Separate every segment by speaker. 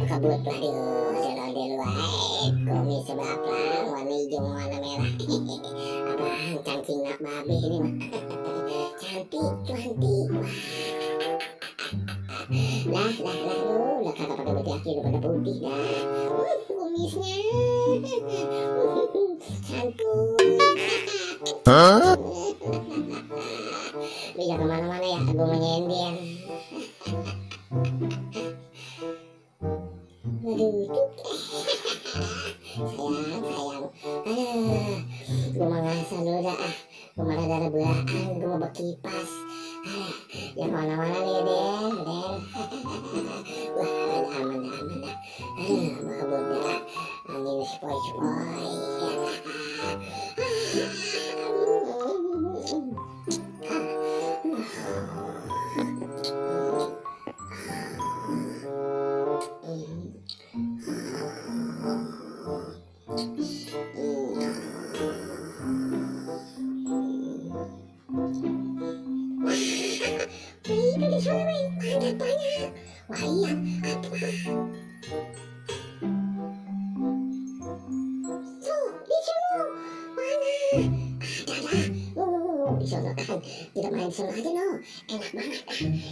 Speaker 1: kebut, waduh, ondel-ondel wae, kumis sebelah plang, warna hijau, warna merah. Apaan, cangking nak babe ini mah. Cantik, cantik. Lah, lu, udah kagak pada putih aki, udah pada putih dah. Kumisnya. Cantik. Hah? Lu jangan kemana-mana ya, gue mau nyender. Aduh, sayang. Gue mau ngasah dulu dah. Gue malah darah belaan, gue mau berkipas. Jangan kemana-mana nih, Den. Wah, aman dah. Mau kebun dah. Angin sepoi-sepoi. Itu di sana, banyak. Wah iya, apa? Tuh, di sana. Mana? Ada. Di sana kan. Kita main sana aja, no. Enak banget.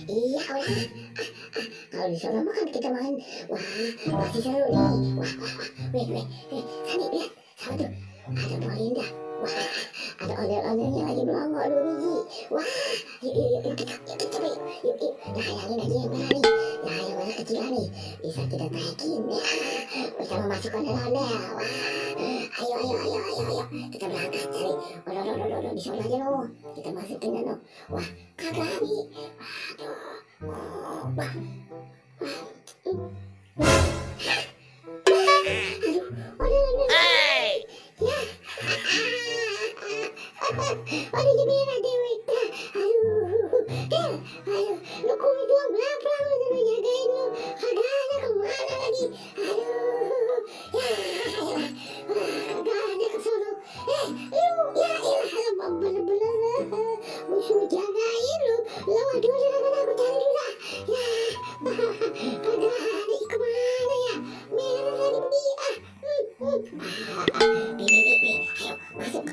Speaker 1: Iya, udah. Kalau di sana makan kita main. Wah, pasti seru nih. Wah. Weh. Tadi lihat. Sama tuh. Ada Bolinda. Wah, ada ondel-ondelnya lagi melongo 2 biji. Wah, yuk kita hayangin aja yang mana nih. Nah, yang mana kecilan nih. Bisa kita taikin ya. Bersama masuk ondel-ondel. Wah, ayo. Kita berangkat cari. Udah, di sana aja loh. Kita masukin ya loh. Wah, kagak nih. Wah. Aduh, ondel-ondel. Ya. Ada jendela dewek dah. Aduh, lu kumis doang belakang lu jangan jagain lu. Kagak ada kemana lagi. Aduh, kagak ada kesono. Lu, ya elah, bener-bener musuh jagain lu. Lawan dua aku cari dulu dah. Ya, kagak ada kemana ya. Merah tadi pergi. Ayo masuk.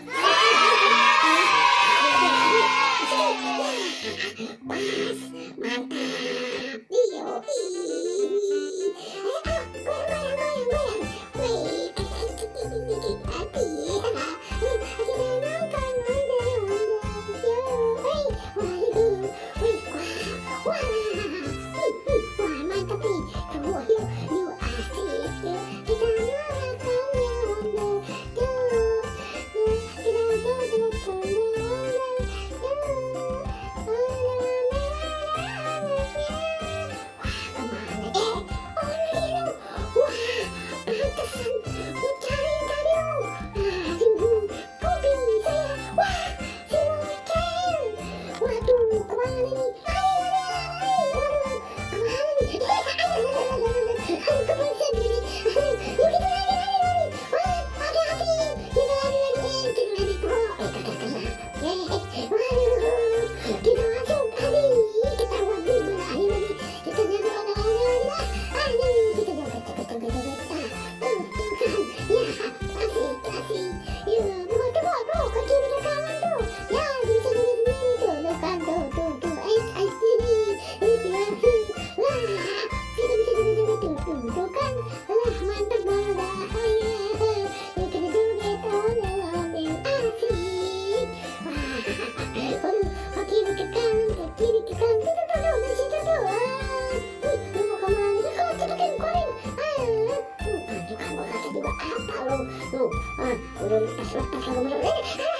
Speaker 1: Pas, mantap. Iyo. Udah lepas-lepas